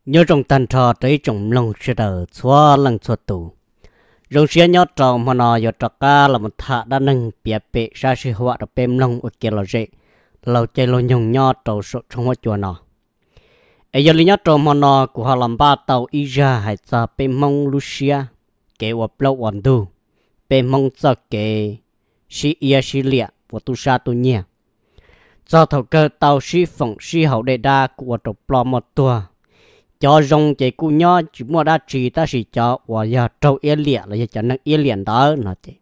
Nyob zoo tag nrho rau ib tsoom mloog sawv daws txhua leej txhua tus. Zoo siab nyob rau hmo no yuav rov qab los mus tham dab neeg piav pem sab sij huam rau peb mloog ua kev lom zem laug caij laug nyoog nyob rau saum tshooj huab cua no. Es yog li nyob rau hmo no kuv ho los npaj tau ib zaj hais txog peb Hmoob lub siab, kev ua plaub ua ntug, peb Hmoob txoj kev sib iab sib liam ua tub sab tub nyiag. Txog thaum kawg tau sib foom sib haum dej dab kuj ua rau ploj muaj tuag. Cov zoo ces kuj nyob tsis muaj dab tsi, tab sis cov uas yog raug iab liam los yog cov neeg iab liam ntawd no ces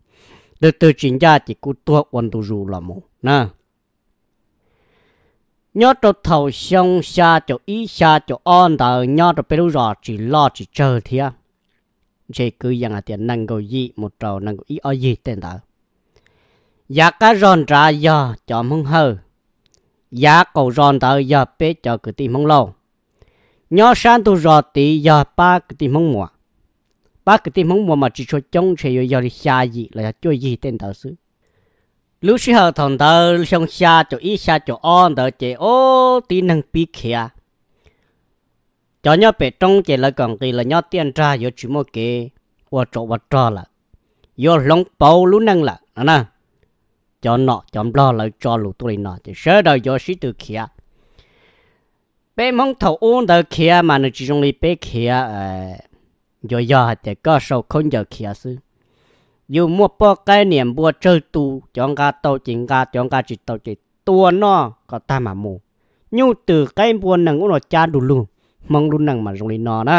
twg twg tsis ncaj ces kuj tuag ua ntu zus los mus na. Nyob rau thaum xyoo xya caum ib xya caum ob ntawd nyob rau peb lub zos tsis loj tsis tsawg thiab, ntshe kwv yees hais tias nees nkaum yim mus rau nees nkaum ib ob yig tej ntawd. Yav qab zog nrad yog cov Hmoob Hawj, yav qaum zos ntawd yog peb cov kwv tij Hmoob Lauj. Nyob sab ntug zos tid yog pab kwv tij Hmoob Muas. Pab kwv tij Hmoob Muas mas tsis tshua coob, ntshe yuav yog li xya yim los yog cuaj yig tej ntawd xwb. Lub sij hawm thaum ntawd xyoo xya caum ib xya caum ob ntawd ces ob tib neeg pib khiav. Cov nyob pem roob ces lawv kom nqis los nyob tiaj nrag yuav tsis muaj kev ua tsov ua rog lawm, yuav hloov pauv lub neej lawm no na. Cov nom cov nplog lawv tso lus tuaj li no ces sawv daws yuav sib tw khiav. Peb Hmoob thaum ub ntawd khiav mas nws tsis zoo li peb khiav, yuav yog hais tias koj sau khaub ncaws khiav xwb. Yus muaj poj qaib niam npua tsawg tus, cov nqa tau ces nqa, cov nqa tsis tau ces tua noj kom tag mam mus. Nyuj twm qaib npua nees ub no cab du lug, Hmoob lub neej mas zoo li no na.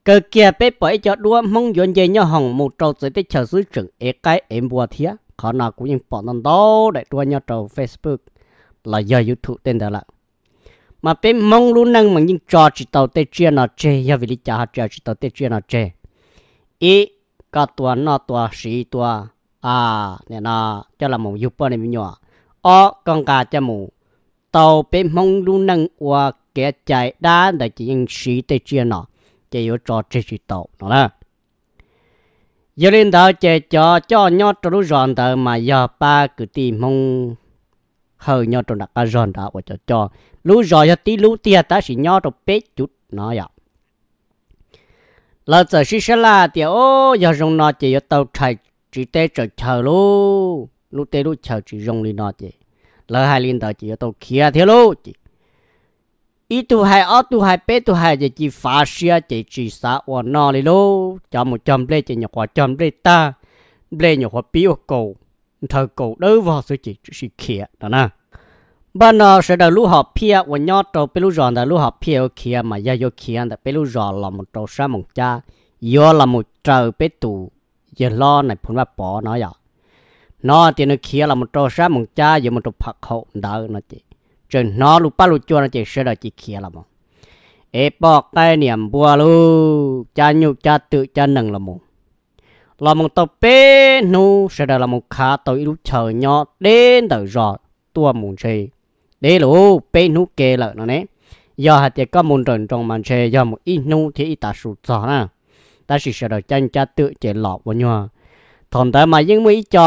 Kawg kiag peb pom ib co duab Hmoob yuav nce nyob hoom mus rau txawv teb chaws xwb tseem ev qaib ev npua thiab. Qhov no kuv yeej pom ntau ntau daim duab nyob rau Facebook los yog YouTube tej ntawd lawm. Mas peb Hmoob lub neej mas yeej tso tsis tau tej tsiaj no tseg, yog vim li cas ho tso tsis tau tej tsiaj no tseg? Ib, koj tua noj tua siv tua, nim no coj los mus yug poj niam me nyuam. Ob, koj nqa coj mus tau peb Hmoob lub neej ua kev cai dab ntawd ces yeej siv tej tsiaj no, ces yuav tso tseg tsis tau no na. Yog li ntawd ces cov coj nyob rau lub zos ntawd mas yog pab kwv tij Hmoob Hawj nyob rau nram qab zog nrad uas cov coj. Lub zos yog tib lub tiag tab sis nyob rau peb cuv no yom. Lawv txawm sib sab laj tias, o, yog zoo no ces yuav tau rhais tsiv teb tsaws chaw lauj, lub teb lub chaw tsis zoo li no ces lawv hais li ntawd ces yuav tau khiav thiab lauj. Ces ib tug hais ob tug hais peb tug hais ces cia fav siab ces tsis xav ua no li lauj. Cov mus cog nplej ces nyuam qhuav cog nplej tag, nplej nyuam qhuav pib ua kaus, nrhaw kaus dawb vog xwb ces tsuas sim khiav no na. Npaj no sawv daws lub hom phiaj uas nyob rau peb lub zos ntawd lub hom phiaj yuav khiav mas yog yuav khiav ntawm peb lub zos los mus rau sab Moos Cab, yuav los mus raws peb tus yawg hlob Nais Phoo Vaj Pov no yom. Hnov tias nws khiav los mus rau sab Moos Cab yuav mus rau Pham Qhaum ntawd no ces tseem hnov lus pab lus cua no ces sawv daws cia khiav los mus. Ev poj qaib niam npua lauj, cab nyuj cab twm cab nees los mus. Los mus tau peb hnub sawv daws los mus khav tau ib lub chaw nyob deb ntawm zos tuaj mus ntshe deb lauj, peb hnub ke lawm no ne. Yog hais tias koj mus nrawm nroos mas ntshe yog mus ib hnub thiab ib tav su txog na. Tab sis sawv daws cab nyuj cab twm ces los ua nyuag. Thaum ntawd mas yeej muaj ib co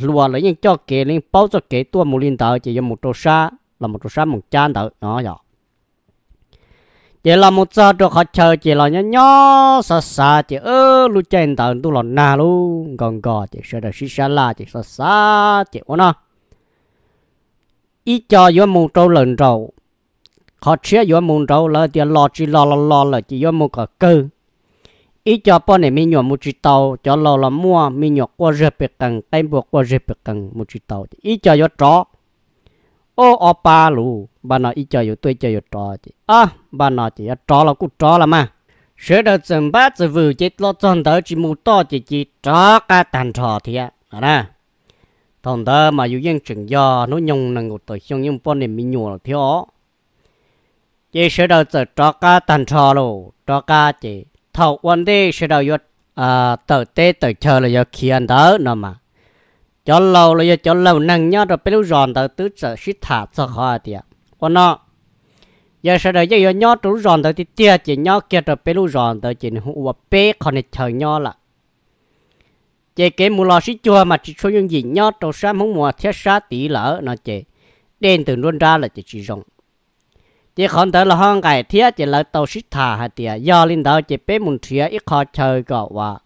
hluas lawv yeej coj kev, lawv yeej paub txoj kev tuaj mus li ntawd ces yuav mus rau sab, los mus rau sab Moos Cab ntawd no yom. Ces los mus txog rau qhov chaw ces los nyob nyob xav xav ces lub caij ntawd ntuj los nag lauj, nkos nkos ces sawv daws sib sab laj ces xav xav ces ua no, ib co yuav mus rau lawm nraum, qhov tshiab yuav mus nraud, lawv tias los tsis los los los lawm ces yuav mus kom kawg. Ib co poj niam me nyuam mus tsis tau, cov laus los muaj, me nyuam quaj zeg pes qees, qaib npua quaj zeg pes qees mus tsis tau, ib co yuav rov. O, ob pab lus, npaj no ib co yuav tuaj ib co yuav rov ces, a, npaj no ces yuav rov los kuj rov los mas. Sawv daws txawm npab txawm vwm ces los txog ntawd tsis mus toj ces cia rov qab tag nrho thiab na. Thaum ntawd mas yus yeej tseem yog hnub nyoog nees nkaum tawm xyoo yeej poj niam me nyuam lawm thiab os. Ces sawv daws txawm rov qab tag nrho lauj, rov qab ces thaum ua ntej sawv daws yuav tawm teb tawm chaw los yog khiav ntawd no mas, cov laus los yog cov laus neeg nyob rau peb lub zos ntawd twb txawm sib tham txog qhov hais tias, ua no, yog sawv daws yeej yuav nyob rau lub zos ntawd tiag tiag ces nyob kiag rau peb lub zos ntawd ces nws hu ua peb qhov niag chaw nyob lawm. Ces kev mus los sib cuag mas tsis tshua yooj yim nyob rau sab Hmoob Muas thiab sab tid lawm no ces dej ntws nruab nrab lawm ces tsis zoo. Ces qhov ntawd los ho nqaim thiab, ces lawv tau sib tham hais tias yog li ntawd ces peb mus nrhiav ib qho chaw kom uas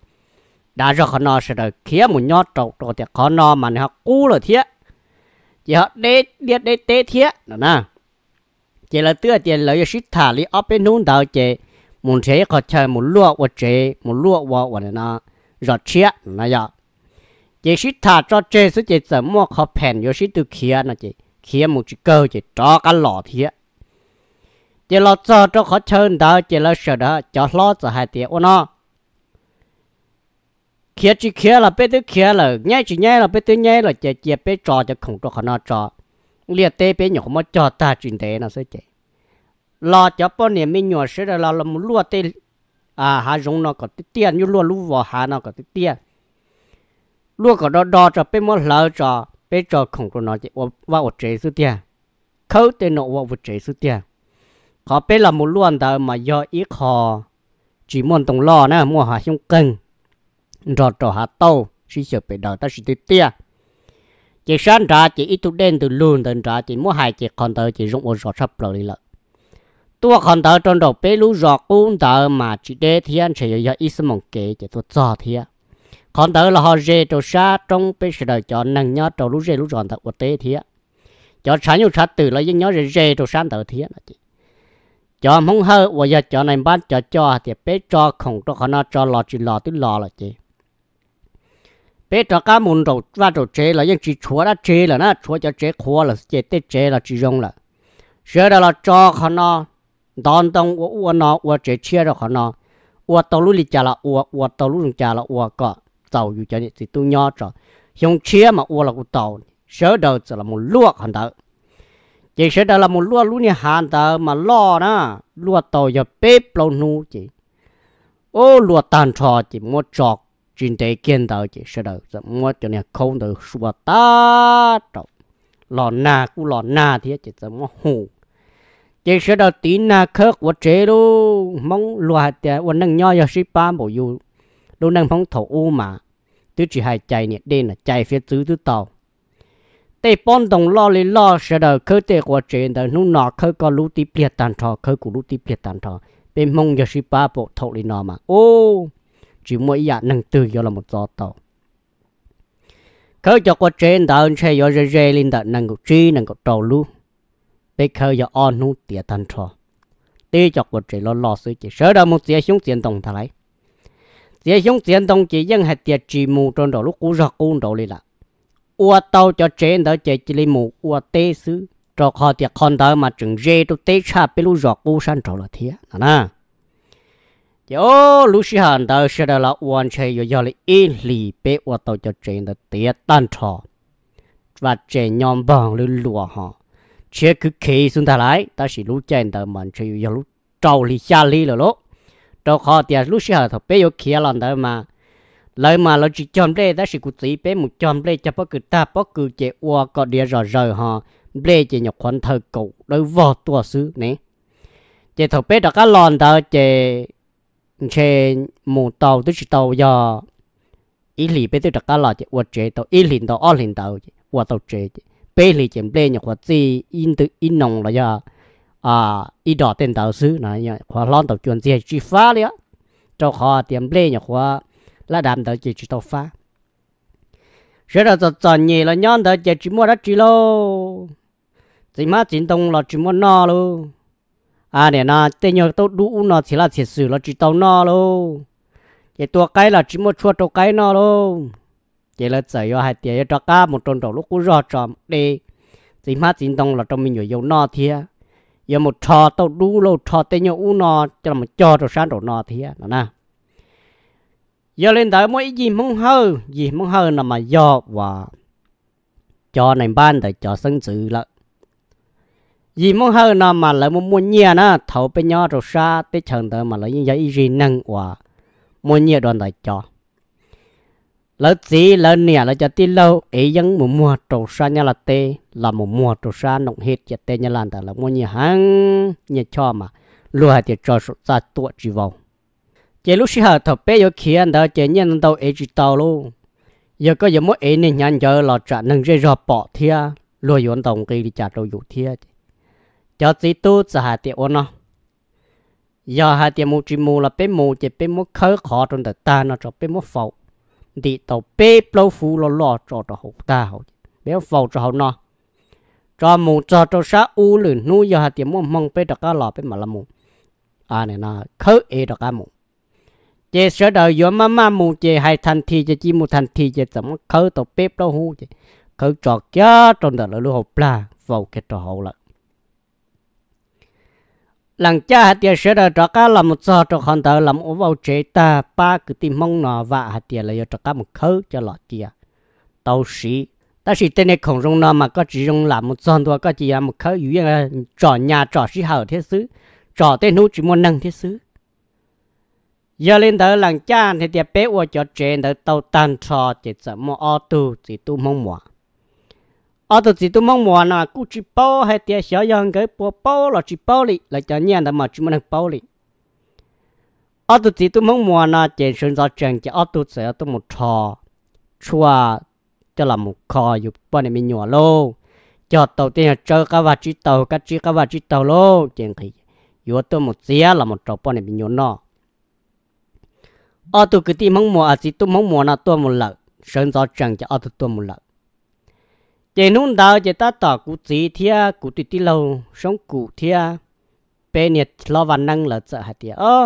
dav zog qhov no sawv daws khiav mus nyob rau, rau tias qhov no mas nws ho qub lawm thiab, ces ho deb liaj deb teb thiab no na. Ces lawv twb hais tias lawv yuav sib tham li ob peb hnub ntawd ces mus nrhiav ib qho chaw mus luaj ua tsev, mus luaj ua ua no zos tshiab no yog. Ces sib tham tso tseg xwb ces txawm muaj qhov pheem yuav sib tw khiav no ces khiav mus tsis kawg ces rov qab los thiab. Ces los txog rau qhov chaw ntawd ces lawv sawv daws cov hlob txawm hais tias ua no, khiav tsis khiav los peb twb khiav lawm, nyaib tsis nyaib los peb twb nyaib lawm ces cia peb tso cov khoom rau qhov no tso, liaj teb peb nyuam qhuav muab cog tag tsis ntev no xwb ces los cov poj niam me nyuam sawv daws los mus luaj tej hav zoov no kom tiaj tiaj, luaj lub vos hav no kom tiaj tiaj, luaj kom do do tso peb muab hlawv tso, peb tso khoom rau no ces ua vaj ua tsev xwb tiag, khawb tej no ua vaj ua tsev xwb tiag. Qhov peb los mus luaj ntawd mas yog ib qho tsis muaj ntoo loj na, muaj hav xyoob qeeg nrog rau hav tauj sib xyaw pem daws tab sis tiaj tiaj. Ces sab nrad ces ib tug dej ntws lug ntawd nrad ces muab hais ces qhov ntawd ces zoo ua zos tshaj plaws li lawm. Tuaj qhov ntawd rau nraum peb lub zos qub ntawd mas tsis deb thiab, ntshe yuav yog ib xuab moos kev ces tuaj txog thiab. Qhov ntawd los ho ze rau sab roob peb sawv daws cov neeg nyob rau lub zej lub zos ntawd ua teb thiab. Cov tshav nyuj tshav twm los yeej nyob ze ze rau sab ntawd thiab no ces cov Hmoob Hawj uas yog cov nais npab cov coj hais tias peb tso khoom rau qhov no tso, los tsis los twb los lawm ces peb rov qab mus nraum vaj nraum tsev los yeej tsis tshuav dab tsi lawm na, tshuav cov tsev qhuav lawm ces tej tsev los tsis zoo lawm. Sawv daws los tso qhov no, ntov ntoo ua ub ua no, ua tsev tshiab rau qhov no, ua tau lub li cas los ua, ua tau lub zoo cas los ua kom txaus yus cov niam txiv tub nyob tso, xyoo tshiab mas ua los kuj tau. Sawv daws txawm los mus luaj qhov ntawd. Ces sawv daws los mus luaj lub niag hav ntawd mas loj na, luaj tau yog peb plaub hnub ces ub luaj tag nrho ces muab tso tsis ntev kiag ntawd ces sawv daws txawm muab cov niag khaub ntawd sua tag rau, los nag kuj los nag thiab ces txawm muab hu. Ces sawv daws tiv nag khawb quav tsev lauj. Hmoob luag hais tias ua neej nyob yog sib pab npaum yus lub neej Hmoob thaum ub mas twb tsis hais cais niam dej na, cais fiav txwv twb tau. Tej pob ntoo loj li loj sawv daws khawb tej quav tsev ntawd, hnub no khawb koj lub tib pliag tag nrho, khawb kuv lub tib pliag tag nrho. Peb Hmoob yog sib pab npaum thaum li no mas ub, tsis muaj ib yam neeg twg yuav los mus txo tau. Khawb cov quav tsev ntawd ntshe yuav ze ze li ntawm nees nkaum tsib nees nkaum rau lub. Peb khawb yog ob hnub tiav tag nrho, tib cov quav tsev loj loj xwb ces sawv daws mus txiav xyoob txiav ntoo ntag lauj. Txiav xyoob txiav ntoo ces yeej hais tias tsis mus rau nraum lub qub zog qub nraud li lawm. Ua tau cov tsev ntawd ces cia li mus ua teb xwb, rau qhov tias qhov ntawd mas tseem ze rau teb tshaj peb lub zos qub sab nraud lawm thiab no na. Ces o, lub sij hawm ntawd sawv daws los ua ntshe yuav yog li ib hlis peb ua tau cov tsev ntawd tiav tag nrho. Vaj tse nyob npog lub luas ho tshiab khwv khiv xwb ntag lauj, tab sis lub caij ntawd mas ntshe yuav yog lub rau hli xya hli lawm lauj. Rau qhov tias lub sij hawm thaum peb yuav khiav los ntawd mas lawv mas lawv tsis cog nplej, tab sis kuv txiv peb mus cog nplej cog pob kws tag, pob kws ces ua kom diav zom zaws ho nplej ces nyuam qhuav nthaw kaum dawb vog tuaj xwb ne. Ces thaum peb rov qab los ntawd ces ntshe mus tau twb tsis tau yog ib hlis peb twb rov qab los ces ua tsev tau ib hlis ntau ob hlis ntawd ces ua tau tsev ces peb hlis ces nplej nyuam qhuav txij ib ntw ib noo los yog ib dos tej ntawd xwb no, qhuav hlob ntaus cua ntxiag tsis fab li os, rau qhov tias nplej nyuam qhuav lab dav ntawd ces tsis tau fab. Sawv daws txom txom nyem los nyob ntawd ces tsis muaj dab tsi lauj. Txiv hmab txiv ntoo los tsis muaj noj lauj. Nim no tej nyuag taub dub ub no txhia laj txhia xwm los tsis tau noj lauj. Ces tua qaib los tsis muaj tshuaj rau qaib noj lauj. Ces lawv txawm yuav hais tias yuav rov qab mus rau nraum lub qub zog tso de txiv hmab txiv ntoo los rau me nyuam yaus noj thiab, yuav mus rho taub dub lauj, rho tej nyuag ub no coj los cog rau sab nraum no thiab no na. Yog li ntawd muaj ib yim Hmoob Hawj, yim Hmoob Hawj no mas yog uas cov nais npab ntawd cov xeeb ntxwv lawm. Yim Hmoob Hawj no mas lawv muaj muaj nyiaj na, thaum peb nyob rau sab teb chaws ntawd mas lawv yeej yog ib zig neeg uas muaj nyiaj dua ntawd cov. Lawv txiv lawv niam lawv cov tij laug ev yeeb mus muag rau sab Nyab Laj teb los mus muag rau sab Noom Hej ciam teb Nyab Laj ntawd lawv muaj nyiaj heev, nyiaj choj mas luag hais tias tso saum txaj tuam tsis vau. Ces lub sij hawm thaum peb yuav khiav ntawd ces nyiaj ntau ntau ev tsis tau lauj. Yog koj yuav muab ev niag hnyav ncawv los tsam neeg zej zog pom thiab luag yuav ntaus nqi li cas rau yus thiab ces Cov txiv tub txawm hais tias ua no, yog hais tias mus tsis mus los peb mus ces peb muab khawb qhov rau ntawm tag no tso, peb muab faus ntim tau peb plaub hub loj loj tso rau hauv tag hauv, peb muab faus rau hauv no, tso mus txog rau sab ub, lwm hnub yog hais tias muaj hmoo peb rov qab los peb mam los mus khawb ev rov qab mus. Ces sawv daws yuav maj maj mus ces hais thas this ces cia mus thas this ces txawm muab khawb tau peb plaub hub ces khawb tso kiag rau ntawm lawv lub hauv plag faus kiag rau hauv lawm. Leem caj hais tias sawv daws rov qab los mus txog rau qhov ntawd los mus ua vaj ua tsev tag, pab kwv tij Hmoob no vam hais tias lawv yuav rov qab mus khawb coj los cia tau siv. Tab sis tej niag khoom zoo no mas koj tsis zoo lam mus txog ntua koj cia mus khawb, yus yeej tsom nyas tsom sij hawm thiab xwb, tsom tej hnub tsis muaj neeg thiab xwb. Yog li ntawd leem caj hais tias peb ua cov tsev ntawd tau tag nrho ces txawm muaj ob tug txiv tub Hmoob Muas. Ob tug txiv tub Hmoob Muas no kuj tsis paub hais tias xyov yog nkawd puas paub los tsis paub li, lawv cov nyiaj ntawd mas tsis muaj neeg paub li. Ob tug txiv tub Hmoob Muas no ces sawv ntxov tsees ces ob tug txawm tuaj mus rho tshuaj coj los mus kho yus poj niam me nyuam lauj, cog tau tej nyuag tsawb qab vaj tsib taug, kab tsib qab vaj tsib taug lauj, ces nqis yuav tuaj mus txiav los mus rau poj niam me nyuam noj. Ob tug kwv tij Hmoob Muas, txiv tub Hmoob Muas no tuaj mus lawm, sawv ntxov tsees ces ob tug tuaj mus lawm. Ces hnub ntawd ces tab tom kuv txiv thiab kuv tus tij laug Soob Kum thiab peb niag hlob Vaj Neeb lawv txawm hais tias, o,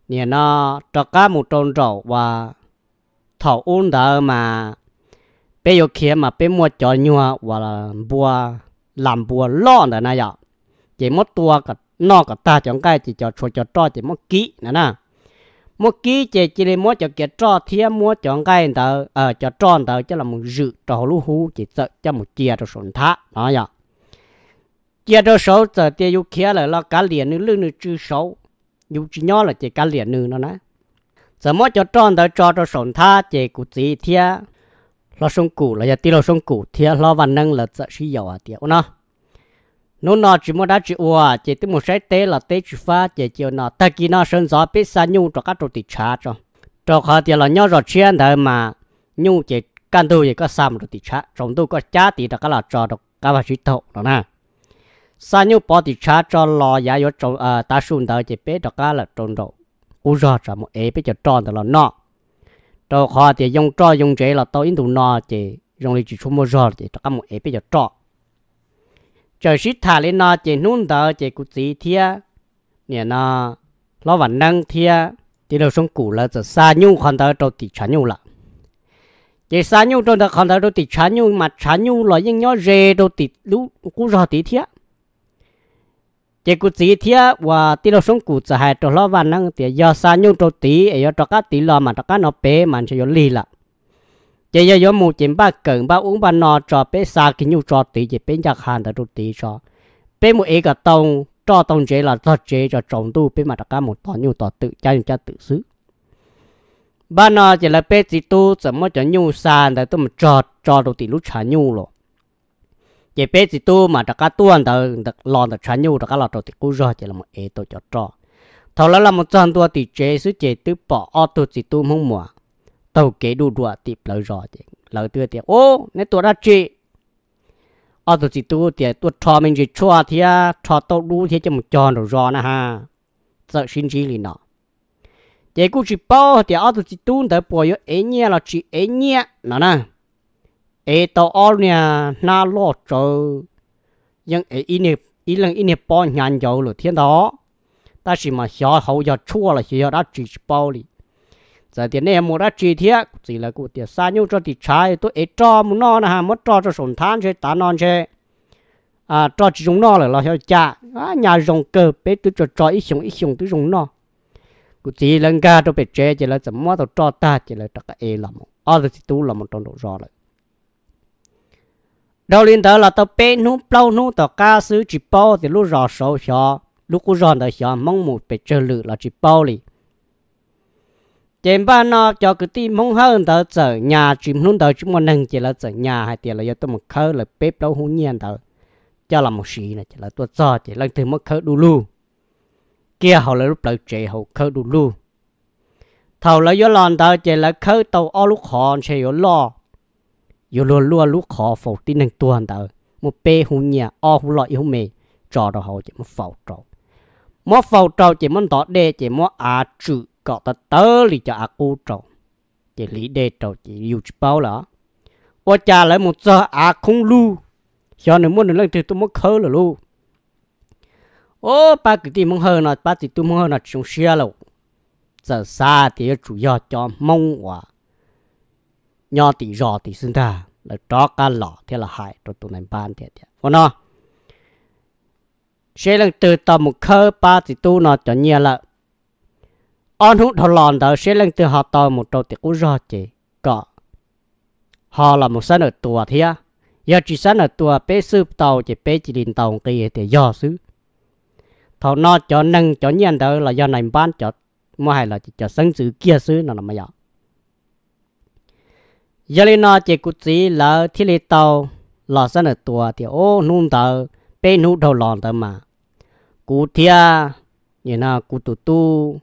nim no rov qab mus rau nraum uas thaum ub ntawd mas peb yuav khiav mas peb muaj cov nyuag uas npua, las npua loj ntawd na yom, ces muab tua noj kom tag cov nqaij ces cov tshuav cov roj ces muab kib no na. Muab kib ces cia li muab cov kiav roj thiab muab cov nqaij ntawd, cov roj ntawd coj los mus zwm rau hauv lub hub ces txawm coj mus cia rau saum nthab no yom. Cia rau saud, txawm tias yus khiav lawm los kav liam nws lwj nws tsw saud, yus tsis nyob lawm ces kav liam nws no na. Txawm muab cov roj ntawd tso rau saum nthab ces kuv txiv thiab hlob Soob Kum los yog tij laug Soob Kum thiab hlob Vaj Neeb lawv txawm sib yaum hais tias, ua no, hnub no tsis muaj dab tsi ua ces twb mus saib teb los teb tsis fab ces cia no tag kis no sawv ntxov peb xa nyuj rov qab rau tim tshav tso, rau qhov tias los nyob zos tshiab ntawd mas nyuj ces kaj ntug ces koj xa mus rau tim tshav, tsaus ntuj koj cab tid rov qab los tso rau qab vaj tsib taug no na. Xa nyuj pov tim tshav tso los yav yuav tav su ntawd ces peb rov qab lawm rau nraum qub zog tso mus ev peb cov roj ntawd los noj. Rau qhov tias yoo roj yoo ntsev los tau ib ntus no ces zoo li tsis tshua muaj zog ces rov qab mus ev peb cov roj. Txawm sib tham li no ces hnub ntawd ces kuv txiv thiab nim no hlob Vam Neeb thiab tij laug Soob Kum lawv txawm xa nyuj qhov ntawd rau tim tshav nyuj lawm. Ces xa nyuj rau ntawd qhov ntawd rau tim tshav nyuj mas tshav nyuj los yeej nyob ze rau tim lub qub zog tid thiab. Ces kuv txiv thiab uas tij laug Soob Kum txawm hais rau hlob Vaj Neeb tias yog xa nyuj rau tid es yuav rov qab tid los mas rov qab no pem mas ntshe yuav lig lawm. Ces yog yuav mus ces npaj kawm npaj ub npaj no tso, peb xa kiag nyuj tso tid ces peb ncaj qha ntawd rau tid tso. Peb mus ev kom tau roj tau ntsev los txog tsev tso, tsaus ntuj peb mam rov qab mus tos nyuj tos twm cab nyuj cab twm xwb. Npaj no ces lawv peb txiv tub txawm muab cov nyuj xa ntawd tuaj mus tso, tso rau tim lub tshav nyuj los. Ces peb txiv tub mas rov qab tuaj ntawd los ntawm tshav nyuj rov qab los rau tim qub zog ces los ev tau cov roj. Thaum lawv los mus txog ntua tim tsev xwb ces twb pom ob tug txiv tub Hmoob Muas taug kev duj duam tim plawv zos ces lawv twb tias, Ub, neb tuaj dab tsi? Ob tug txiv tub tias, Tuaj rho me ntsis tshuaj thiab rho tauj dub thiab coj mus cog nraum zos na ha. Txawm sib ntsib li no. Ces kuj tsis paub tias ob tug txiv tub ntawd puas yuav ev nyiaj los tsis ev nyiaj no na. Ev tau ob niag hnab loj tsawv, yeej ev ib leeg ib niag pob hnyav ncauv lawm thiab ntag. Tab sis mas xyov hauv yog tshuaj los xyov yog dab tsi tsis paub li. Txawm tias, Nej yuav mus dab tsi thiab? Kuv txiv lawv kuj tias, Xa nyuj tso tim tshav, tuaj ev roj mus noj na ha, muab roj tso saum nthab ntshe tav no ntshe roj tsis zoo noj lawm los xyov cas, nyaj zoo kawg, peb twb tso tso ib xyoos ib xyoos twb zoo noj. Kuv txiv lawv nkag rau pem tsev ces lawv txawm muab tau roj tag ces lawv rov qab ev los, ob tug txiv tub los mus rau nraum zos lawm. Dhau li ntawd los tau peb hnub plaub hnub tom qab xwb tsis paub tias lub zos saud xyov, lub qub zog ntawd xyov Hmoob mus pes tsawg lwm los tsis paub li. Ces npaj no cov kwv tij Hmoob Hawj ntawd txawm nyas tsis, hnub ntawd tsis muaj neeg ces lawv txawm nyas hais tias lawv yuav tuaj mus khawb lawv peb plaub hub nyiaj ntawd coj los mus siv no ces lawv tuaj txog ces leej twg muab khawb du lug kiag hauv lawv lub plawv tsev hauv khawb du lug. Thaum lawv yuav los ntawd ces lawv khawb tau ob lub qhov ntshe yuav loj, yuav luag luaj lub qhov faus tib neeg tuag ntawd muaj peb hub nyiaj, ob hub loj ib hub me, tso rau hauv ces muab faus rau. Muab faus rau ces muab ntov dej ces muab av tswm kom tawv tawv li cov av qub rau, ces hliv dej rau ces yus tsis paub lawm. Ua cas lawv mus txog av khoob lug, xyov nws muaj nws leej twg tuaj muab khawb lawm lauj. Ub, pab kwv tij Hmoob Hawj no, pab txiv tub Hmoob Hawj no tsis zoo siab lauj. Txawm xav tias yuav tsum yog cov Hmoob uas nyob tim zos tim xwb ntag, lawv rov qab los thiab los hais rau tus nais npab tias, ua no, seb leej twg tau mus khawb pab txiv tub no cov nyiaj lawm. Ob hnub dhau los ntawd seb leej twg ho tau mus rau tim qub zog ces kom ho los mus xab nawm tua thiab. Yog tsis xab nawm tua peb xwb tau ces peb cia li ntaus nqi tias yog xwb. Thaum no cov neeg cov nyiaj ntawd los yog nais npab cov, muab hais los cov xeeb ntxwv kiag xwb no no mas yog. Yog li no ces kuv txiv lawv thiaj li tau los xab nawm tua tias, ub, hnub ntawd peb hnub dhau los ntawd mas kuv thiab kuv tus tub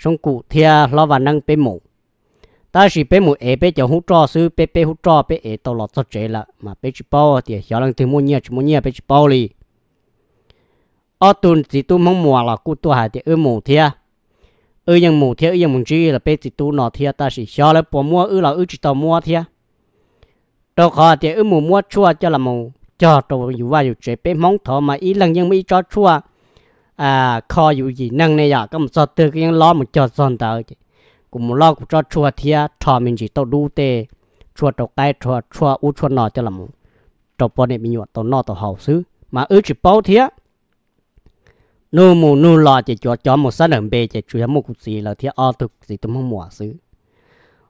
Soob Kum thiab hlob Vaj Neeb peb mus. Tab sis peb mus ev peb cov hub roj xwb, peb peb hub roj peb ev tau los txog tsev lawm mas peb tsis paub tias xyov leej twg muaj nyiaj tsis muaj nyiaj peb tsis paub li. Ob tug txiv tub Hmoob Muas los kuj tuaj hais tias wb mus thiab, wb yeej mus thiab, wb yeej mus ntsib los peb txiv tub no thiab, tab sis xyov lawv puas muab wb los wb tsis tau muab thiab. Rau qhov tias wb mus muab tshuaj coj los mus cog rau yus vaj yus tsev, peb Hmoob thov mas ib leeg yeej muaj ib tsob tshuaj kho yus yim neeg ne yom, koj mus txog twg koj yeej lob mus cog txog ntawd ces kuv mus lob kuv tsob tshuaj thiab rho me ntsis tauj dub tej tshuaj rau qaib, tshuaj ub tshuaj no coj los rau poj niam me nyuam tau noj tau haus xwb mas wb tsis paub thiab. Nug mus nug los ces cov mus xab nawm npe ces tsuas yog muaj kuv txiv lawv thiab ob tug txiv tub Hmoob Muas xwb.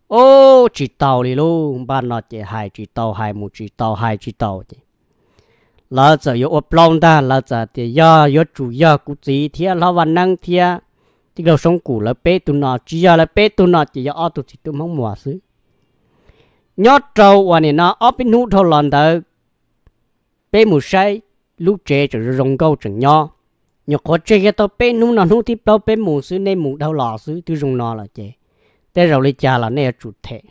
Ub, tsis tau li lauj, npaj no ces hais tsis tau, hais mus tsis tau, hais tsis tau ces lawv txawm yuav ua plaub ntag, lawv txawm tias yog yuav tsum yog kuv txiv thiab hlob Vaj Neeb thiab tij laug Soob Kum lawv peb tug no, tsis yog lawv peb tug no ces yog ob tug txiv tub Hmoob Muas xwb. Nyob rau uas nim no ob peb hnub dhau los ntawd peb mus saib lub tsev tseem zoo zoo nkauj tseem nyob. Nyuam qhuav tseg kiag tau peb hnub no hnub thib plaub peb mus xwb, nej mus dhau los xwb twb zoo no lawm ces tej zaum li cas los nej yuav tsum them.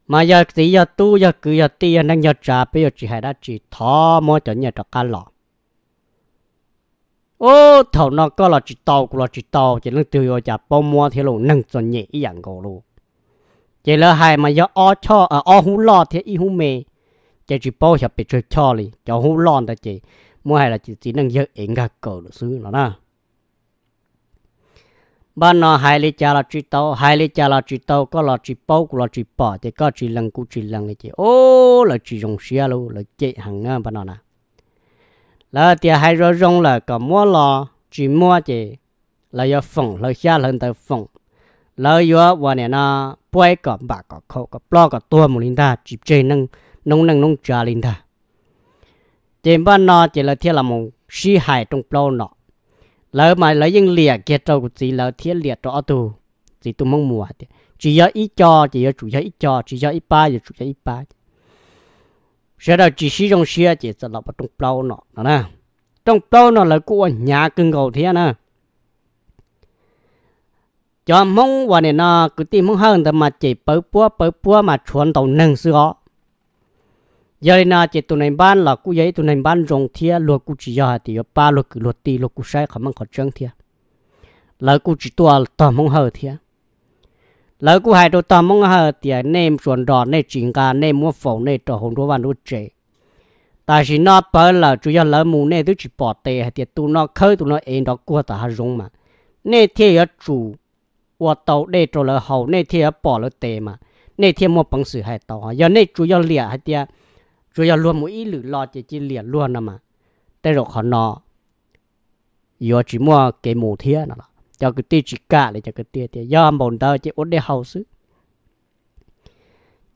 Mas yog txiv yog tub yog kwv yog tij yog neej yog tsav peb yuav tsis hais dab tsi, thov muab cov nyiaj rov qab los. Ub, thaum no koj los tsis tau kuv los tsis tau ces leej twg yuav cas paub muab thiab lauj, neeg txom nyem ib yam nkaus lauj. Ces lawv hais mas yog ob choj, ob hub loj thiab ib hub me, ces tsis paub xyov pes tsawg choj li. Cov hub loj ntawd ces muab hais los ces txiv neej yawg ev nkag kawm lawm xwb no na. Npaj no hais li cas los tsis tau, hais li cas los tsis tau, koj los tsis paub kuv los tsis pom ces koj tsis lees kuv tsis lees li ces ub, lawv tsis zoo siab lauj, lawv cem heev na npaj no na. Lawv tias hais zoo zoo lawm kom muab los tsis muab ces lawv yuav foom hlawv xyab hlawv ntawv foom, lawv yuav ua nim no puab kom npam kom khaum kom ploj kom tuag mus li ntag, tsis tseg noob neej noob tsav li ntag. Ces npaj no ces lawv thiaj los mus sib hais rooj plaub no. Lawv mas lawv yeej liam kiag rau kuv txiv lawv thiab liam rau ob tug txiv tub Hmoob Muas hais tias tsis yog ib co ces yuav tsum yog ib co, tsis yog ib pab yuav tsum yog ib pab. Sawv daws tsis sib zoo siab ces txawm los ua rooj plaub no no na. Rooj plaub no lawv kuj ua hnyav kawg nkaus thiab na. Cov Hmoob uas nim no kwv tij Hmoob Hawj ntawd mas cem pawv puab pawv puab mas tshuav ntaus neeg xwb os. Yog li no ces tus nais npab los kuj yog ib tug nais npab zoo thiab, luag kuj tsis yog hais tias yuav pab luag kwv luag tij, luag kuj saib qhov meej qhov tseeb thiab. Lawv kuj tsis tuaj tog Hmoob Hawj thiab. Lawv kuj hais rau tog Hmoob Hawj tias nej tsuas nrog nej tsis nqa, nej muab faus nej rau hauv nruab vaj nruab tsev. Tam sim no pawv lawm tsuas yog lawv mus nej twb tsis pom tes hais tias tus no khawb tus no ev nrov kuag tom hav zoov mas, nej thiaj yuav tsum ua tau dej rau lawv haus, nej thiaj yuav pom lawv tes mas, nej thiaj muaj peev xwm hais tau. Yog nej tsuas yog liam hais tias tsuas yog luag mus ib lwm los ces cia liam luag no mas, tej zaum qhov no yuav tsis muaj kev mus thiab no. Cov kwv tij tsis kam li, cov kwv tij tias yog npaum ntawd ces ua dej haus xwb.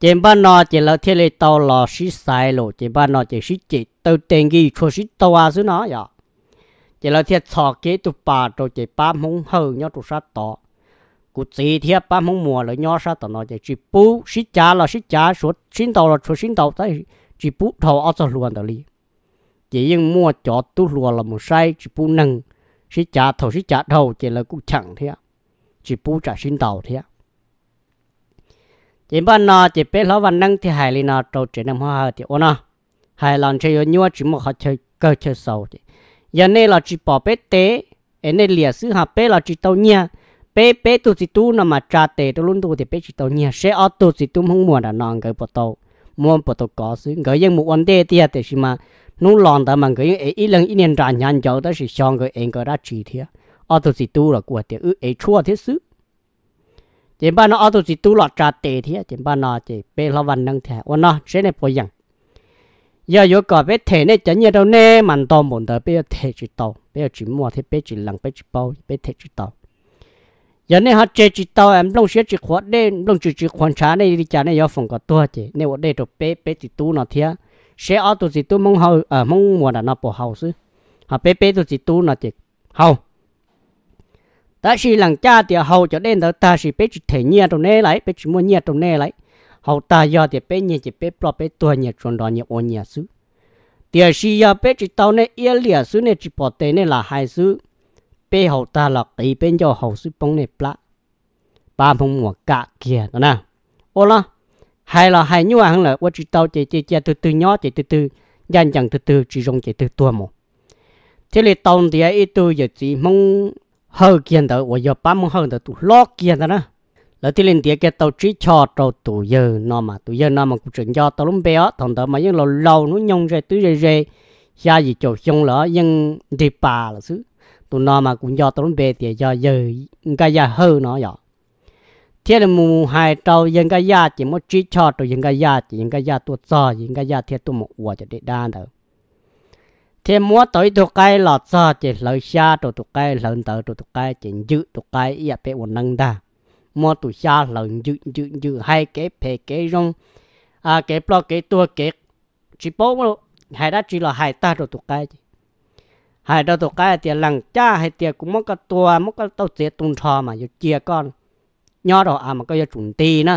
Ces npaj no ces lawv thiaj li tau los sib xaiv lawm, ces npaj no ces sib cem taw tes nkis tshuav sib tau xwb no yom. Ces lawv thiaj txhos kiag ib tug pas rau ces pab Hmoob Hawj nyob rau sab tod, kuv txiv thiab pab Hmoob Muas lawv nyob sab tom no ces tsis pub, sib cav los sib cav, suav sib ntaus los tshuav sib ntaus, tsis pub dhau ob txoj hlua ntawd li. Ces yeej muaj cov tub hluas los mus saib tsis pub neeg sib cav, thaum sib cav dhau ces lawv kuj cheem thiab, tsis pub tsam sib ntaus thiab. Ces npaj no ces peb hlob Vaj Neeb thiaj hais li no rau tsev neeg Hmoob Hawj tias ua no, hais los ntshe yuav nyuaj tsis muaj qhov kawg chaw xaus ces Yog nej los tsis pom peb tes, es nej liam xwb ho peb los tsis tau nyiag, peb peb tug txiv tub no mas tsa tes rau lub ntuj tias peb tsis tau nyiag, seb ob tug txiv tub Hmoob Muas nram no nkawd puas tau muab puas tau kov xwb. Nkawd yeej mus ua ntej tiag, tiam sis mas hnub los ntawd mas nkawd yeej ev ib leeg ib niag nra hnyav ncawv, tab sis xyov nkawd ev nkawd dab tsi thiab. Ob tug txiv tub los kuj hais tias wb ev tshuaj thiab xwb. Ces npaj no ob tug txiv tub los tsa tes thiab, ces npaj no ces peb hlob Vaj Neeb thiaj hais, ua no seb nej puas yeem, yog yuav kom peb them nej cov nyiaj rau nej mas ntau npaum ntawd peb yuav them tsis tau, peb yuav tsis muaj thiab peb tsis lees, peb tsis paub, peb them tsis tau. Yog nej ho tseg tsis tau, nplooj siab tsis qhuav dej, nplooj tsw tsis qhuav ntshav, nej li cas nej yuav foom kom tuag, ces nej ua dej rau peb peb txiv tub no thiab, seb ob tug txiv tub Hmoob Muas nram no puas haus xwb. Ho peb peb tug txiv tub no ces haus. Tab sis leem caj tias haus cov dej ntawd tag sis peb tsis them nyiaj rau nej lawm, peb tsis muaj nyiaj rau nej lawm. Haus tag yog tias peb nyiag ces peb ploj peb tuag, nyias tsuas nrog nyias ua nyias xwb. Tiam sis yog peb tsis tau nej iab liam xwb, nej tsis pom tes nej lam hais xwb, peb haus tag los qiv peb ncauj haus xwb poob nej plab. Pab Hmoob Muas kam kiag no na. Ua los hais los hais nyuaj heev lawm, ua tsis tau ces cia cia twg twg nyob ces twg twg ncaj ncees, twg twg tsis zoo ces twg tuag mus. Thiaj li tau ntiav ib tug yawm txiv Hmoob Hawj kiag ntawd uas yog pab Hmoob Hawj ntawd tus hlob kiag ntag na. Lawv thiaj li ntiav kiag tau tsib choj rau tus yawg no mas, tus yawg no mas kuv tseem nco tau lub npe os, thaum ntawd mas yeej laus laus hnub nyoog ze twb ze ze xya yim caum xyoo lawm, yeej nrig pas lawm xwb. Tus no mas kuv nco tau lub npe tias yog yawg Nkaj Yaj Hawj no yom. Thiaj li mus hais rau yawg Nkaj Yaj ces muab tsib choj rau yawg Nkaj Yaj ces yawg Nkaj Yaj tuaj txog, yawg Nkaj Yaj thiaj tuaj mus ua cov dej dab ntawd. Thiaj muab tau ib tug qaib los txog ces hlawv xyab rau tus qaib, hlawv ntawv rau tus qaib ces ncwm tus qaib ib yam peb ua neeb ntag. Muab tus xyab hlawv ncwm ncwm ncwm, hais kev phem kev zoo, kev ploj kev tuag, kev tsis paub hais dab tsi los hais tag rau tus qaib ces hais rau tus qaib tias leem caj hais tias kuv muab koj tua, muab koj tau txiav tu nrho mas yuav cia koj nyob rau av mas koj yuav tsum nti na.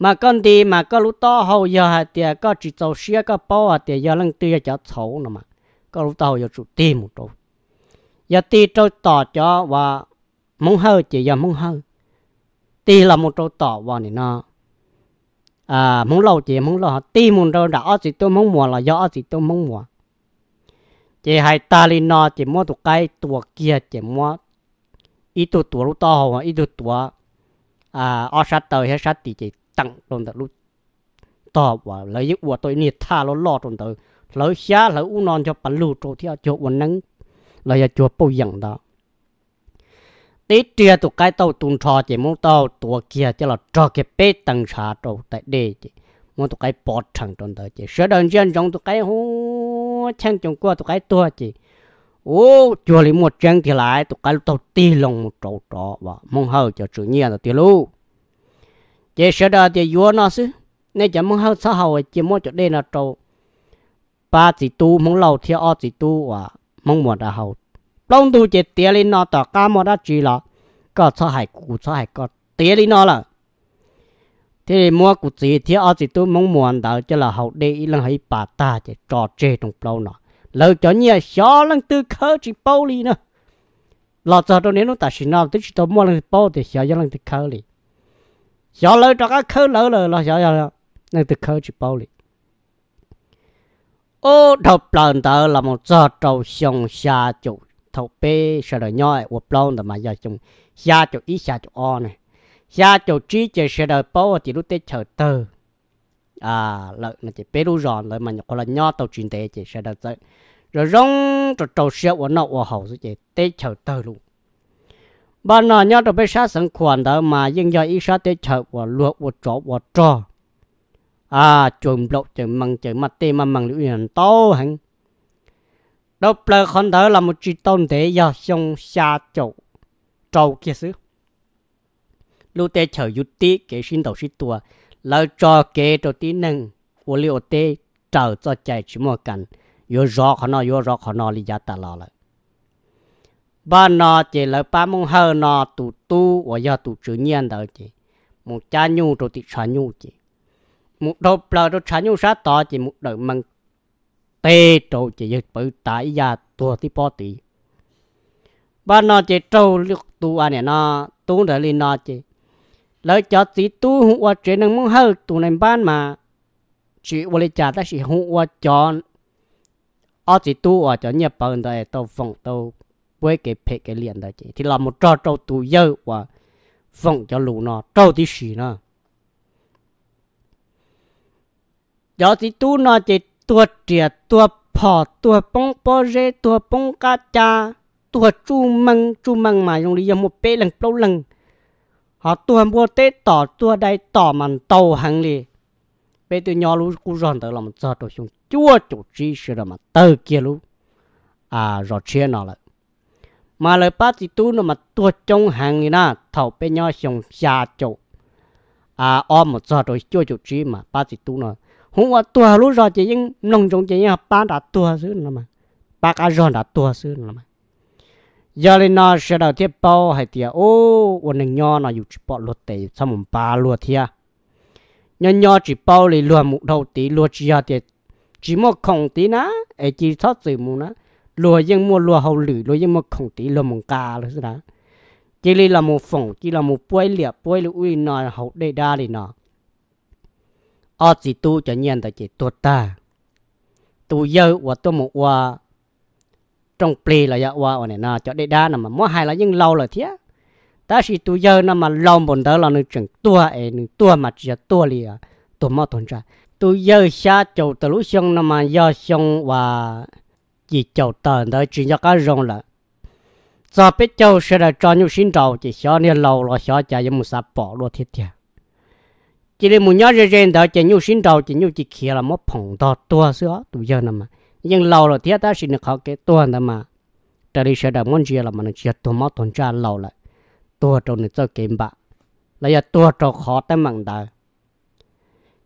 Mas koj nti mas koj lub taub hau yog hais tias koj tsis txaus siab, koj paub hais tias yog leej twg yog cov txhaum no mas koj lub taub hau yuav tsum tig mus rau, yog tig rau tom cov uas Hmoob Hawj ces yog Hmoob Hawj, tig los mus rau tom uas nim no Hmoob Lauj ces yog Hmoob Lauj, ho tig mus rau nram ob txiv tub Hmoob Muas los yog ob txiv tub Hmoob Muas. Ces hais tag li no ces muab tus qaib tua kiag ces muab ib tug tuav lub taub hau, ib tug tuav ob sab taw thiab sab tis ces teem rau ntawm lub tog uas lawv yeej ua tau ib niag thaj loj loj rau ntawd, hlawv xyab hlawv ub no nco pas lug rau thiab cuag ua neeb los yog cuag pauj yeem ntawd. Tib riag tus qaib taub hau tu nrho ces muab taub hau tuav kiag coj los rog kiag peb tee ntshav rau tais dej ces muab tus qaib pov rhees rau ntawd ces sawv daws ntsia ntsoov tus qaib hu cheej coos kuaj tus qaib tuag ces ub cuag li muaj tseeb tiag lawm, tus qaib lub taub hau tig loo mus rau rov uas Hmoob Hawj cov tswv nyiaj ntawd tiag lauj. Ces sawv daws tias yuav no xwb, nej cov Hmoob Hawj txhob haus, cia muab cov dej no rau pab txiv tub Hmoob Lauj thiab ob txiv tub uas Hmoob Muas nrad haus. Plaub ntug ces tiav li no, tom qab muaj dab tsi los koj txhob hais kuv, kuv txhob hais koj, tiav li no lawm. Thiaj li muab kuv txiv thiab ob txiv tub Hmoob Muas ntawd coj los haus dej ib leeg haus ib pas tag ces tso tseg rooj plaub no. Lawv cov nyiaj xyov leej twg khawb tsis paub li na. Los txog rau niaj hnub tam sim no twb tsis tau muaj leej twg paub tias xyov yog leej twg khawb li. Xyov lawv rov qab khawb lawv lawm los xyov yog leej twg khawb tsis paub li. Ub, dhau plaws ntawd los mus txog rau xyoo xya caum, thaum peb sawv daws nyob ua plaub ntawd mas yog xyoo xya caum ib xya caum ob ne. Xya caum tsib ces sawv daws paub tias lub teb chaws tawg lawm no ces peb lub zos ntawd mas nyuam qhuav los nyob tau tsis ntev ces sawv daws txawm zoo zoo rau rau siab ua noj ua haus xwb ces teb chaws tawg lawm. Npaj no nyob rau peb sab Xeev Khuam ntawd mas yeej yog ib sab teb chaws uas luag ua tsov ua rog, cuag nplaum caws mees, caws maj tej maj mees li ub yog ntau heev. Dhau plaws qhov ntawd los mus tsis tau ntev, yog xyoo xya caum rau kiag xwb, lub teb chaws yuav tib kev sib ntaus sib tua, lawv tso kev rau tib neeg ua liaj ua teb raws txoj cai tsis muaj kas, yuav zov qhov no yuav zov qhov no li yav tas los lawm. Npaj no ces lawv pab Hmoob Hawj no tus tub uas yog tus tswv nyiaj ntawd ces mus cab nyuj rau tim tshav nyuj ces mus dhau plaws rau tshav nyuj sab tod ces mus dawm mees teg rau ces yawg pawv tav ib yam tuag tib pob tid. Npaj no ces raug tus a niam no tub ntawd li no ces lawv cov txiv tub hu ua tsev neeg Hmoob Hawj tus nai npab mas tsis ua li cas tab sis hu ua cov ob txiv tub uas cov nyiaj pawv ntawd tau foom tau puab kev phem kev liam ntawd ces thiaj los mus raug rau tus yawg uas foom cov lus no raug tib si no. Cov txiv tub no ces tuag riam tuag phom tuag poob pob zeb tuag poob qab cab, tuag tsuj meej, tsuj meej mas zoo li yog muaj peb leeg plaub leeg, ho tuag npua teb tom tuag dai tom mas ntau heev li. Peb twb nyob lub qub zog ntawd los txog rau xyoo cuaj caum tsib sawv daws mas tawg kiag lub zos tshiab no lawm. Mas lawv pab txiv tub no mas tuag coob heev li na, thaum peb nyob xyoo xya caum ob mus txog rau cuaj caum tsib mas pab txiv tub no, hub, ua tuag lub zos ces yeej mloog ntsoov ces yeej pab nrad tuag xwb no, pab qab zog nrad tuag xwb no. Yog li no sawv daws thiaj paub hais tias, u, ua neeg nyob no yus tsis pom luag tes yus txhob mus npav luag thiab. Nyob nyob tsis paub li luag mus dhau tid, luag tsis yog tias tsis muaj khoom tid na, es cia li txhob txwm mus na, luag yeej muaj luag hauj lwm, luag yeej muaj khoom tid luag mus nqa lawm xwb na. Cia li los mus foom, cia li los mus puab ib liam puab ib li ub li no haus dej dab li no. Ob txiv tub cov nyiaj ntawd ces tuag tag. Tus yawg uas tuaj mus ua rooj plig los yog ua ua no cov dej dab no mas muab hais los yeej laus lawm thiab, tab sis tus yawg no mas laus npaum ntawd los nws tseem tuag es nws tuag mas tsis yog tuag li tuag mob tuag ntsaj. Tus yawg xya caum tawm lub xyoo no mas yog xyoo uas yim caum tawm ntawd tsis nco qab zoo lawm. Txog peb caug sawv daws tso nyuj sib nraus ces xyov niag laus los xyov cas yuav mus xav pom luaj thiab tiag. Cia li mus nyob ze ze ntawd ces nyuj sib nraus ces nyuj cia khiav los muab phoom ntog tuag xwb os. Tus yawg no mas yeej laus lawm thiab tab sis nws qhov kev tuag ntawd mas raws li sawv daws muab ntsia los mas nws tsis yog tuag mob tuag ntsaj laus lawm, tuag rau nws txoj kev npam los yog tuag rau qhov teeb meem ntawd.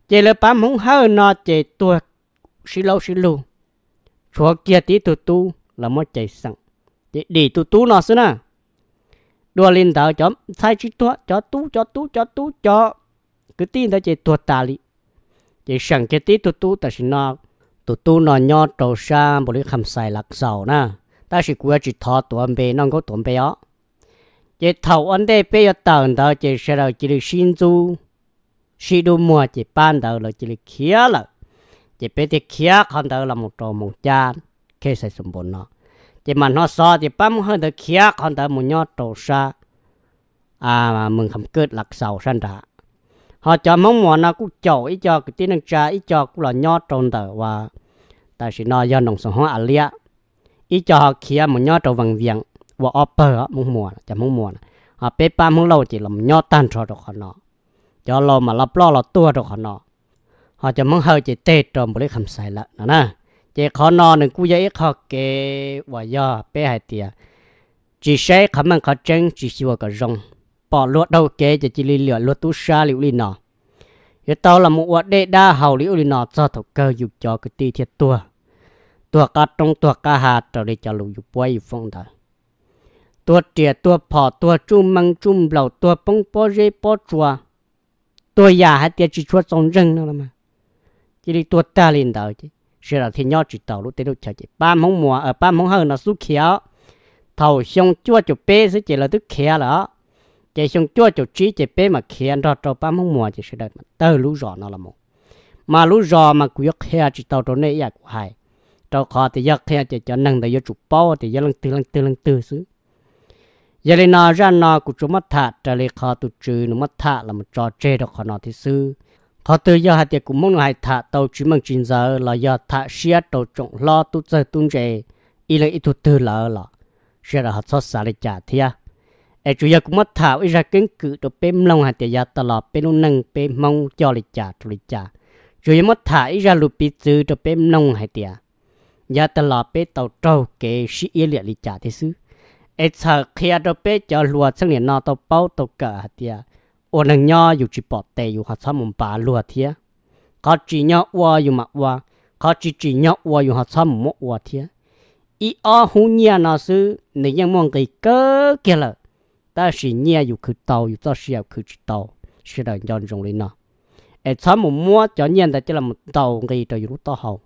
Ces lawv pab Hmoob Hawj no ces tuag sib laub sib lug, tshuav kiag tib tug tub los muab cais xeem, ces dim tus tub no xwb na. Dua li ntawd cov ntxhais tsis tuag, cov tub cov tub cov tub cov kwv tij ntawd ces tuag tas li. Ces seem kiag tib tug tub tam sim no, tus tub no nyob rau sab npaus li kham xais lav xaus na, tab sis kuv yuav tsis thov tuav npe noj nkaub tuav npe os. Ces thaum ua ntej peb yuav tawm ntawd ces sawv daws cia li sib ntxub, sib dub muag ces pab ntawd lawv cia li khiav lawm. Ces peb thiaj khiav qhov ntawd los mus rau Moos Cab, khej Xais Xoos Npaus no. Ces mam hnov xov tias pab Hmoob Hawj ntawd khiav qhov ntawd mus nyob rau sab Mws Kham Kaj lav xaus sab nrad. Ho cov Hmoob Muas no kuj caum ib co kwv tij neej tsa, ib co kuj los nyob rau ntawm uas tam sim no yog Noom Xoom Hoob A Liab, ib co ho khiav mus nyob rau Vees Vias ua ob pawg Hmoob Muas, cov Hmoob Muas. Ho peb pab Hmoob Lauj ces los nyob tag nrho rau qhov no. Cov laus mas los ploj los tuag rau qhov no, ho cov Hmoob Hawj ces teg rau npaum li Kham Xais lawm no na. Ces qhov no nws kuj yog ib qho kev uas yog peb hais tias tsis saib qhov meej qhov tseeb, tsis xyuas kom zoo, pom luag dhau kev ces cia li liam luag tub sab li ub li no. Yuav tau los mus ua dej dab haus li ub li no txog thaum kawg yus cov kwv tij thiaj tuag, tuag qab roob tuag qab hav raws li cov lus yus puab yus foom ntawd. Tuag riam tuag phom tuag tsuj mees tsuj nplaum tuag poob pob zeb pob tsua, tuag yam hais tias tsis tshua txaus ntseeg no los mas cia li tuag tag li ntawd ces sawv daws thiaj nyob tsis tau lub teb lub chaw ces pab Hmoob Muas, pab Hmoob Hawj no xub khiav. Thaum xyoo cuaj caum peb xwb ces lawv twb khiav lawm os. Ces xyoo cuaj caum tsib ces peb mam khiav nrog rau pab Hmoob Muas ces sawv daws mam tawg lub zos no los mus. Mas lub zos mas kuv yuav qhia tsis tau rau nej ib yam kuv hais, rau qhov tias yog qhia ces cov neeg ntawd yuav tsum paub tias yog leej twg leej twg leej twg xwb. Yog li no zaj no kuv tsuas muab tham raws li qhov tus tswv nws muab tham los mus tso tseg rau qhov no thiab xwb. Qhov twg yog hais tias kuv Hmoob nws hais tham tau tsis meej tsis ntxaws los yog tham siab rau tsoom hlob tub txawg tub ntse ib leeg ib tug twg lawm los sawv daws ho txhob xav li cas thiab. Es tsuas yog kuv muab tham ua ib zaj keeb kwm rau peb mloog hais tias yav tas los peb lub neej peb Hmoob coj li cas rau li cas. Tsuas yog muab tham ib zaj lus piv txwv rau peb mloog hais tias yav tas los peb tau raug kev sib iab liam li cas thiab xwb. Es txhawm qhia rau peb cov hluas txheej niam no tau paub tau kawm hais tias ua neeg nyob yus tsis pom tes yus ho txhob mus npav luag thiab. Qhov tsim nyog ua yus mam ua, qhov tsis tsim nyog ua yus ho txhob mus muab ua thiab. Ib ob hub nyiaj no xwb nws yeej muaj nqis kawg kiag lawm, tab sis nyiaj yus khwv tau yus txoj sia khwv tsis tau. Sawv daws nco ntsoov li no, es txhob mus muab cov nyiaj ntawd coj los ntaus nqi rau yus lub taub hau.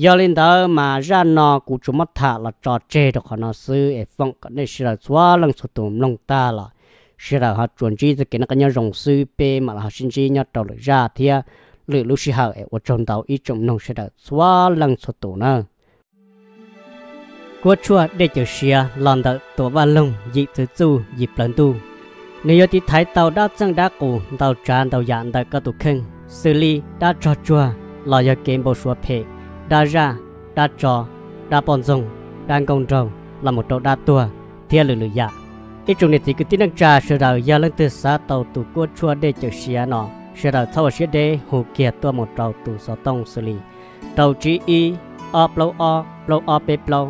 Yog li ntawd mas zaj no kuv tsuas muab tham los tso tseg rau qhov no xwb es foom kom nej sawv daws txhua leej txhua tus mloog tag los sawv daws ho tsuas ntsib txoj kev noj qab nyob zoo xwb, peb mam los ho sib ntsib nyob rau lwm zaj thiab lwm lub sij hawm es ua tsaug ntau ib tsoom mloog sawv daws txhua leej txhua tus nawb. Kuab tshuaj dej cawm siav los ntawm Tuam Vaj Loog yim txwv txuj yim plawv ntuj. Nws yuav tiv thaiv tau dab txeej dab qus ntau tsav ntau yam ntawm koj tus kheej, xws li dab tsog tsuag los yog kev npau suav phem, dab zaj, dab tso, dab poj ntxoog, dab nkauj nraug los mus rau dab tuag thiab lwm lwm yam. Ib tsoom niam txiv kwv tij neej tsa sawv daws, yog leej twg xav tau tus kuab tshuaj dej cawm siav no, sawv daws txhob ua siab deb hu kiag tuaj mus rau tus xov tooj xws li rau tsib ib, ob plaub ob, plaub ob peb plaub,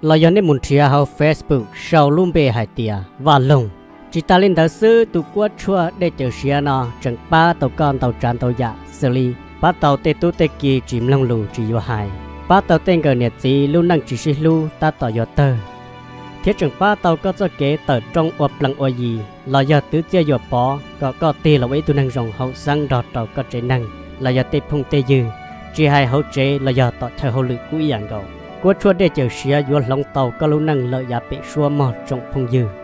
los yog nej mus nrhiav hauv Facebook sau lub npe hais tias Vaj Loog. Tsis tas li ntawd xwb, tus kuab tshuaj dej cawm siav no tseem pab tau koj ntau tsav ntau yam xws li pab tau tej tub tej ki tsis mloog lus tsis yuav hais, pab tau tej nkawm niam txiv lub neej tsis sib hlub tab tom yuav tawg, thiab tseem pab tau koj txoj kev tawm rooj ua plees ua yi los yog twv txiaj yuam pov kom koj tig los ua ib tug neeg zoo haum xeeb nrog rau koj tsev neeg los yog tej phooj tej ywg, tsis hais hauv tsev los yog tom chaw hauj lwm kuj ib yam nkaus. Kuab tshuaj dej cawm siav yuav hloov tau koj lub neej lawm yav pem suab mog tsoom phooj ywg.